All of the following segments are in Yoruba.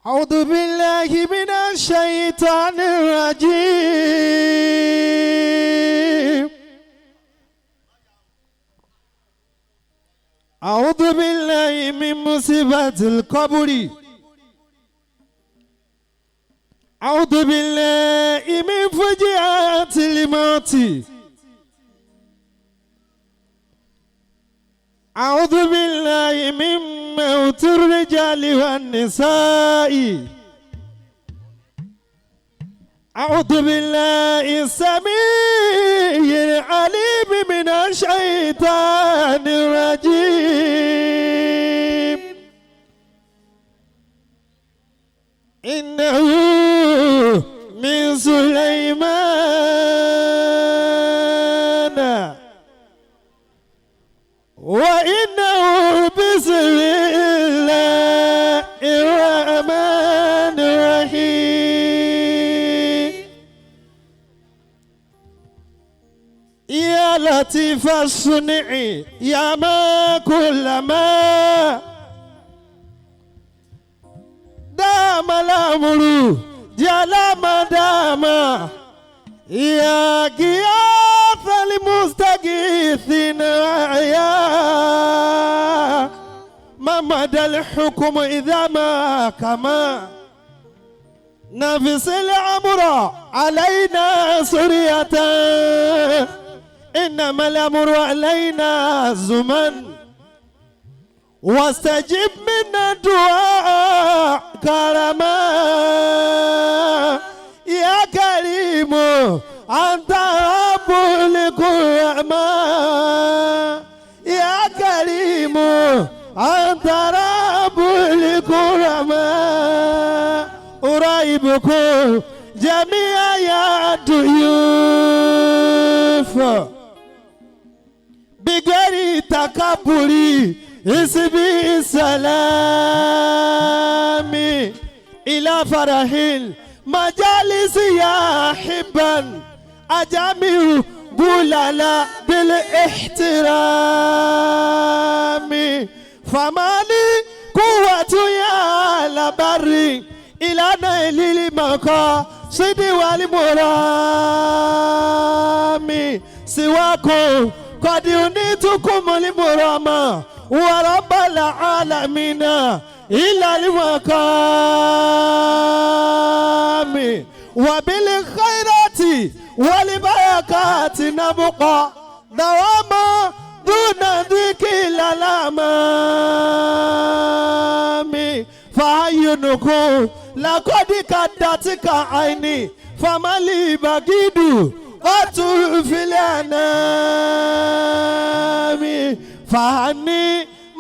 أعوذ بالله من الشيطان الرجيم. أعوذ بالله من مصيبة القبر. أعوذ بالله من فجعة الموت. أعوذ بالله من موت الرجال والنساء. أعوذ بالله السميع العليم من الشيطان الرجيم. إنه من سليمان وإنه بسم الله الرحمن الرحيم. يا لطيف الصنع يا ما كل ما دام الأمر جل ما دام. يا غياث المستغيثين يا ما مدى الحكم إذا ما كما نفس الأمر علينا سرية. إنما الأمر علينا زمن. واستجب منا الدعاء كرما يا كريم أنت رب الكرماء. يا كريم أنت رب الكرماء. أرائبكم جميعا يا ضيوف بغير تكبر اسمي السلام إلى فرح المجالس يا حبا أجامع بولالا بالاحترام. فما لي قوة يا لبري إلى نيل المقاصد والمرام سواكم قد ينيتكم المرام ورب العالمين إلى المقام. وبالخيرات والبركات نبقى دواما دون ذكر الألام. فعينكم لقد كدتك عيني فما لي بغيد قط في الأنام. فعني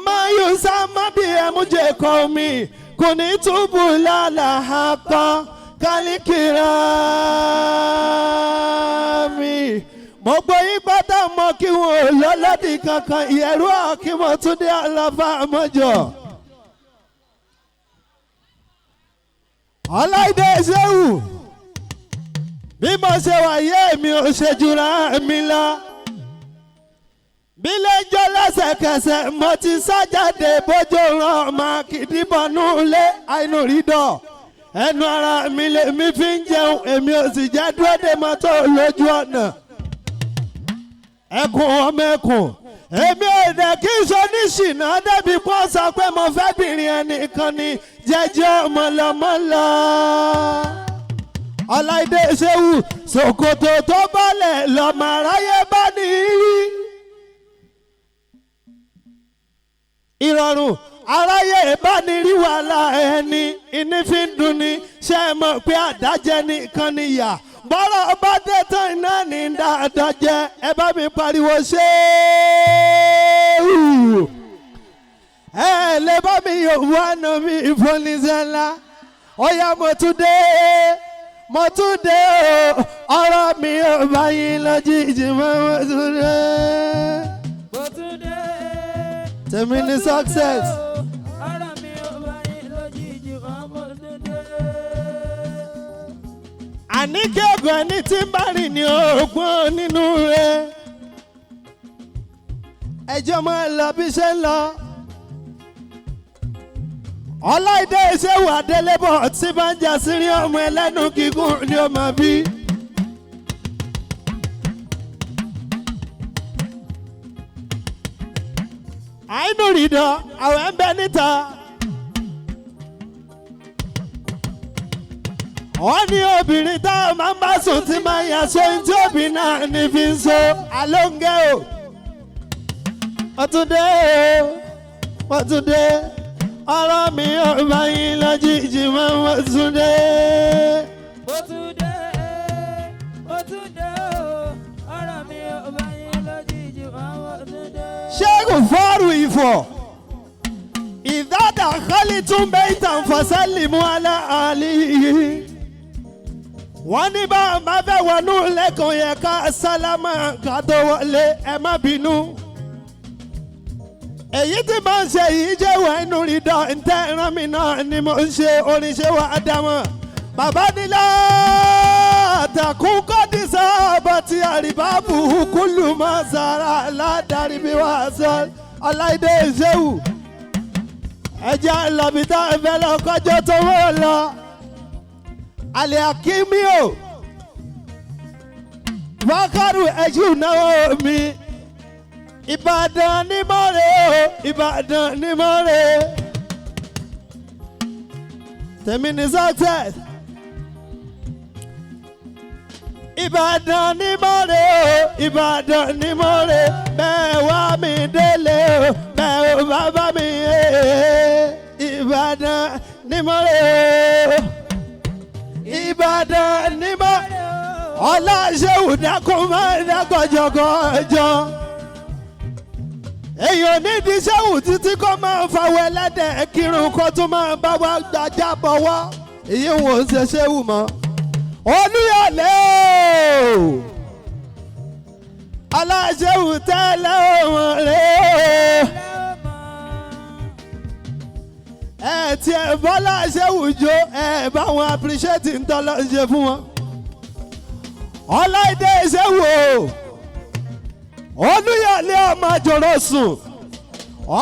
ما يسمى بأمج قومي كنت بلالا حقا kálíkìrámì. Mo gbọ́ yín pátá mọ́ kí wọn ò lọ́lọ́dì kankan ìyẹ̀rú àkímọ̀túndé aláfa àmọ́jọ. Ọláìdé Ṣéwù bí mo ṣe wà yé mi ò ṣe jura mi lọ. Bí lẹ́jọ́ lẹ́sẹ̀kẹsẹ̀ mo ti sá jáde bójú ràn máa kìdíbọnú lé àìnú rí dọ̀. Ẹnu ara mi lèmi fi ń jẹun èmi ò sì jẹ́ dúró de mọ́tò lójú ọ̀nà. Ẹkùn ọmọ ẹkùn èmi ò dẹ̀ kí n sọ ní ṣìnà débi pọ́n sọ pé mo fẹ́ bìnrin ẹnìkan ni jẹ́jẹ́ mọ̀lọ́mọ́lọ́. Ọláìdé Ṣéwù ṣòkòtò tó bọ́lẹ̀ lọ́mọ aráyé bá ní rí. Ìrọ̀rùn aráyé bá ní rí wàhálà ẹni ìní fi ń dunni ṣé ẹ mọ̀ pé àdájẹ́ nìkan níyà bọ́rọ̀ bá dé tán iná ní dáadáa jẹ́ ẹ bá mi pariwo Ṣéwù. Ẹ lè bá mi yòówù àná mi ìfọ́nisẹ́ ńlá ọ̀yá mo tún dé mo tún dé o ọ̀rọ̀ mi ò bá yín lójijì mọ́ mo tún dé. Mo tún dé. Tèmi ní success. Ọ̀rọ̀ mi ò bá yín lójijì mọ́ mo tún dé. Àní kí ògùn ẹni tí ń bá rìn ní ògbọ́n nínú rẹ̀. Ẹjọ́ máa lọ bí ṣe ń lọ. Ọláìdé Ṣéwù Adélébọ̀ tí bá ń jà sírí ọmọ ẹlẹ́nu gígùn ni ó máa bí. Àìnú rìndọ̀ àwọn ẹ̀ ń bẹ níta. Wọ́n ní obìnrin tá a máa ń bá sùn tí máa ń yà sóyún tí obìnrin náà ní fi ń so àlóńgẹ́ o. Ọ̀túndé o, Ọ̀túndé, ọ̀rọ̀ mi ò bá yín lójijì máa ń Ọ̀túndé. Ó tún dé, ó tún dé o, ọ̀rọ̀ mi ò bá yín lójijì máa wọ́n tún dé. Ṣéèkù fọ́ọ̀rù ìfọ̀. Ìdádà kọ́lí tún bẹ́ ìtàn fọ́sẹ́lì mú alẹ́ àlì. Wọ́n ní bá a máa fẹ́ wọnú lẹ́kùn yẹn ká sálámà ká tó wọlé, ẹ má bínú. Èyí tí mo ń ṣe yìí jẹ́ wà inú rídọ̀ ntẹ́ ìran mi náà ni mo ń ṣe oníṣẹ́ wa ádámọ̀. Bàbá nílá àtàkùn kọ́dí sábà tí àríbábù kúlù máa sára aládàrí bí wàá sọ Ọláìdé Ṣéwù. Ẹjẹ́ lọ́bì tá ẹ fẹ́ lọ kọjọ́ tó wọ́ lọ. Àlẹ́ Akíní o. Bákàrù ẹ̀jú náwó mi. Ìbàdàn ní mọ́rẹ̀ o, Ìbàdàn ní mọ́rẹ̀. Tèmi ní success. Ìbàdàn ní mọ́rẹ̀ o, Ìbàdàn ní mọ́rẹ̀. Bẹ́ẹ̀ wá mi délé o, bẹ́ẹ̀ o bàbá mi yé. Ìbàdàn ní mọ́rẹ̀ o, Ìbàdàn ní mọ́rẹ̀. Ọlá ṣéwù dákun máa ń dákọ̀jọ̀kọ̀jọ̀. Èèyàn nídìí ṣéwù títí kó máa ń fawọ́ ẹlẹ́dẹ̀ kírun kó tún máa bá wa gbàjà bọ̀ wá. Èyí wọn ò ṣe ṣéwù mọ́. Olúyọ̀lé o, aláṣẹ́wù tẹ́lẹ̀ òun rè o. Ẹ tiẹ̀ bọ́lá ṣéwù jó, ẹ bá wọn appreciate ń tọ́lọ́ ṣe fún wọn. Ọláìdé ṣéwù o, Olúyọ̀lé ọmọ àjòrò sùn,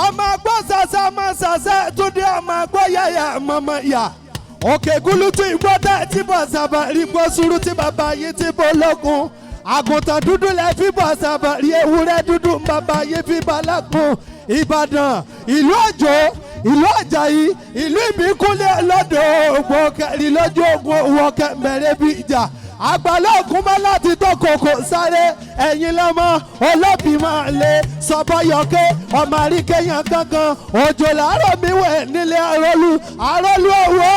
ọmọ agbọ́ sàṣà ọmọ sàṣà túndé ọmọ agbọ́ yàyà mọ̀mọ́ yà. Òkè gúlútù ìgbọ́ tẹ́ tí bọ̀ sábà rí gbọ́ sùúrù tí bàbá yìí ti bọ́ lókun. Àgùntàn dúdú lẹ fi bọ̀ sábà rí ewúrẹ́ dúdú bàbá yìí fi bọ̀ lákun. Ìbàdàn ìlú Òjó, ìlú Àjàyí, ìlú Ìbíkúnlé lọ́dọ̀ ògbó kẹrin lójú ogun òwò kẹmẹrẹ bí ìjà. Àgbàlá ògùn mọ́ láti tó kòkò sáré ẹ̀yìn lọ́mọ olóbì máa lé sọ́bọ́yọ̀kẹ́ ọmọ àríkẹ́yàn kankan òjò làárọ̀ mi wẹ̀ nílé arólú arólú owó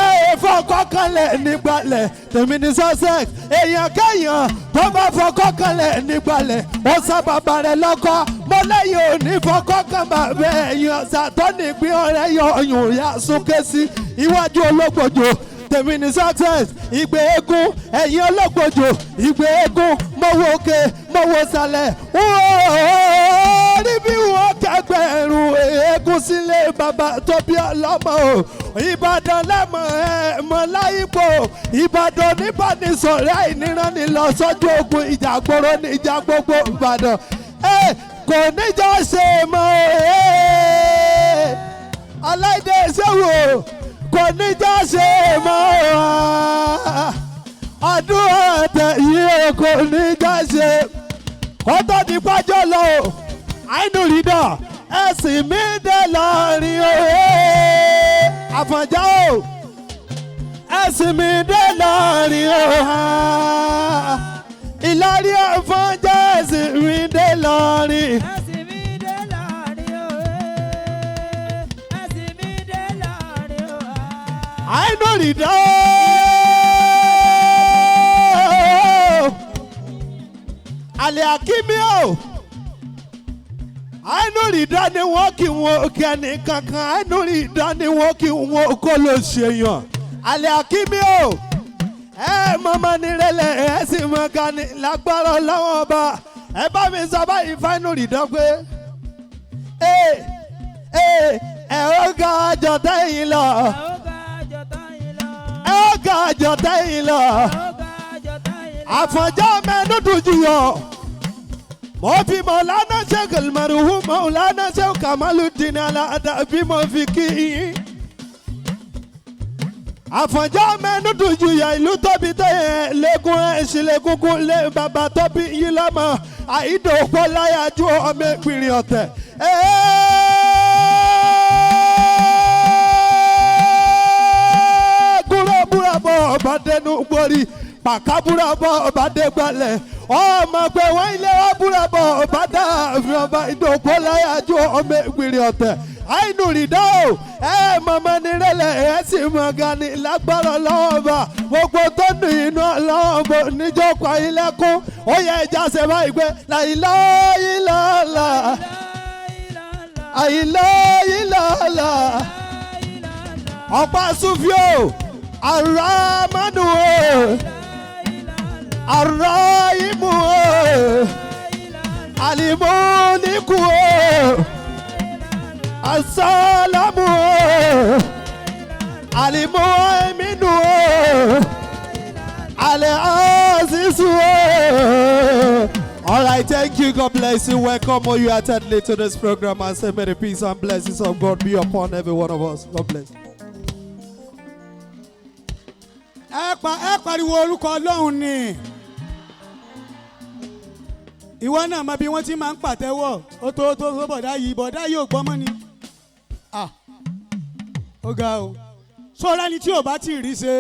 ẹ ẹ fọkọ́ kanlẹ̀ nígbàlẹ̀ tèmi ní sussex èèyàn kẹ́yàn tó bá fọkọ́ kanlẹ̀ nígbàlẹ̀ ó sá bàbá rẹ̀ lọ́kọ́ mo lẹ́yìn òní fọkọ́ kan bàbá ẹ̀yìn ọ̀sà tó nígbín ọ̀rẹ́ yọ ọyùn ya súnké sí iwájú ológbòjò tèmi ní success ìgbé eégún ẹ̀yìn ológbòjò ìgbé eégún mo wo òkè mo wo sàlẹ̀ orí bí wọ́n kẹgbẹ̀rún eégún sílé bàbá tó bí ọlọ́mọ o Ìbàdàn lẹ́mọ̀ ẹ̀ mọ̀ láyìpò Ìbàdàn níbàdìsọ̀rẹ́ àìníran ni lọ sọ́jú ogun ìjà gbòòrò ní ìjà gbogbo Ìbàdàn ẹ kò níjà ṣe mọ́ ẹ Aláìdé ṣéwò kò níjà ṣe mọ́ ọdún ọ̀tẹ̀ yìí kò níjà ṣe kó tó di pàjọ́ lọ o àìnú rídọ̀ ẹ̀sìn mi dé lọ́rin o Àfọ̀njá o ẹ̀sìn mi dé lọ́rin o Ìlọrin Àfọ̀njá ẹ̀sìn mi dé lọ́rin. Ẹ̀sìn mi dé láàrin o, ẹ̀sìn mi dé láàrin o. Àìnú rídọ̀ àlẹ́ àkímí o àìnú rídọ̀ ni wọ́n kí wọn kẹ́ni kankan àìnú rídọ̀ ni wọ́n kí wọn kó ló ṣèyàn àlẹ́ àkímí o ẹ mọ́mọ́ nírẹ̀lẹ̀ ẹ sì mọ́ gani lágbára ọlọ́wọ́n ọba ẹ bá mi sọ báyìí fáìnù rídọ̀ pé ẹ ẹ ẹ ó ga àjọ tẹ́yìn lọ Ẹ ó ga jọ̀tá yín lọ. ẹ ó ga àjọ tẹ́yìn lọ Ẹ ó ga jọ̀tá yín lọ. Àfọ̀njá mẹ́nu dùn jù yọ Mo fi Mọ̀lánà Sheikh Almaruhu, Mọ̀lánà Sheikh Kamaludin Al-Adabi, mo fi kí yín. Àfọ̀njá mẹ́nu dùjú ya ìlú tóbi tó yẹ lẹ́gùn ẹ̀sìn lẹ́gùngùn lé bàbá tóbi yín lọ́mọ àìdòpọ̀ láyàjú ọmọ ìpìrì ọ̀tẹ̀. Gúrọ́ búra bọ̀ ọba dẹnu gborí pàkàbúrà bọ̀ ọba dẹgbalẹ̀ ọmọ pé wọ́n ilé wa búra bọ̀ ọba dáàfin ọba ìdòpọ̀ láyàjú ọmọ ìpìrì ọ̀tẹ̀ àìnú rìdá o ẹ mọ̀mọ́ ní rẹ̀lẹ̀ ẹ sì mọ̀ gani lágbára lọ́wọ́ gbogbo tó nù inú ọlọ́wọ́ níjókòó ayílẹ́kún ó yẹ ẹja ṣe báyìí pé láìláìláìlá àìláìláìlá ọ̀pá sùfíò àràmánù o àràìmù o àlìmọ́nìkù o. Asalamu alimuaminu alazizu. All right, thank you. God bless you. Welcome all you attending to this program. I say, may the peace and blessings of God be upon every one of us. God bless. Ẹ pa ẹ pariwo orúkọ Ọlọ́run ni. Ìwọ náà mọ bí wọ́n ti máa ń pàtẹ́wọ́. Ó tó tó tó bọ̀dá yìí, bọ̀dá yìí ò gbọ́ mọ́ ni. Ah, ó ga o. Sọ́ra ni tí ò bá tí ì rí ṣe.